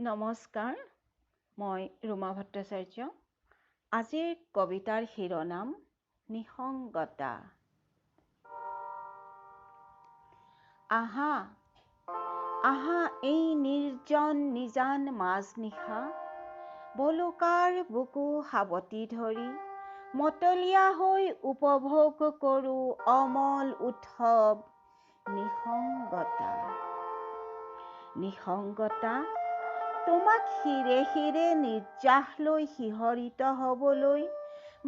নমস্কাৰ, মই ৰুমা ভট্টাচাৰ্য। আজিৰ কবিতাৰ শিৰোনাম নিসংগতা। আহা আহা এই নিৰ্জন নিজান মাজনিশা, বলুকাৰ বুকু সাৱটি ধৰি মতলীয়া হৈ উপভোগ কৰোঁ অমল উৎসৱ নিসংগতা। নিসংগতা তোমাক শিৰে শিৰে নিৰ্যাস লৈ শিহৰিত হ'বলৈ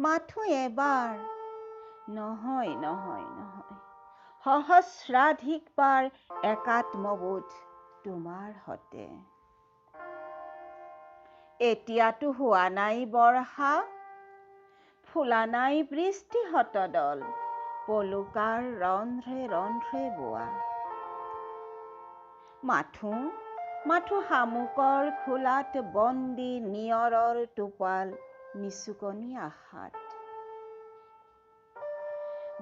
মাথো এবাৰ নহয়, নহয়, নহয়, সহস্ৰাধিকবাৰ একাত্মবোধ তোমাৰ সতে। এতিয়াতো হোৱা নাই বৰ্ষা, ফুলা নাই বৃষ্টি শতদল, পলুকাৰ ৰন্ধ্ৰে ৰন্ধ্ৰে বোৱা। মাথো মাথো শামুকৰ খোলাত বন্দী নিয়ৰৰ টোপাল নিচুকনি আশাত।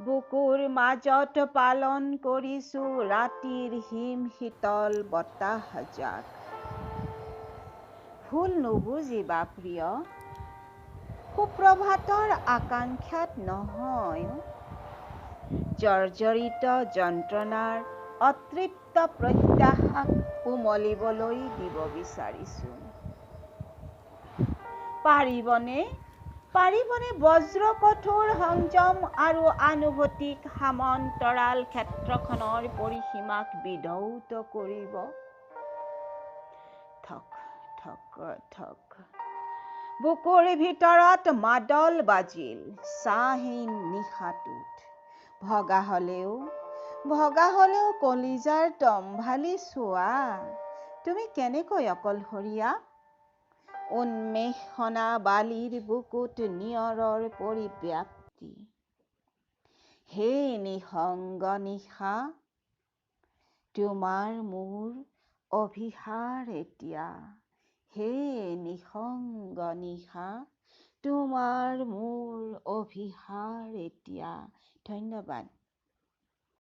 বুকুৰ মাজত পালন কৰিছো ৰাতিৰ হিম শীতল বতাহ জাক। ভুল নুবুজিবা প্ৰিয়, সুপ্ৰভাতৰ আকাংক্ষাত নহয়, জৰ্জৰিত যন্ত্ৰণাৰ অতৃপ্ত প্ৰত্যাশাক উমলিবলৈ দিব বিচাৰিছো। পাৰিবনে, পাৰিবনে বজ্ৰ কঠোৰ সংযম আৰু আনুভূতিক সামন্তৰাল ক্ষেত্ৰখনৰ পৰিসীমাক বিধৌত কৰিব? থক থক থক, বুকুৰ ভিতৰত মাদল বাজিল চাহীন নিশাটোত। ভগা হলেও, ভগা হলেও কলিজাৰ তম্ভালি চোৱা, তুমি কেনেকৈ অকলশৰীয়া? উন্মেষণা বালিৰ বুকুত নিয়ৰৰ পৰিব্যাপ্তি। হে নিসংগ নিশা, তোমাৰ মোৰ অভিসাৰ এতিয়া। হে নিসংগ নিশা, তোমাৰ মোৰ অভিসাৰ এতিয়া। ধন্যবাদ।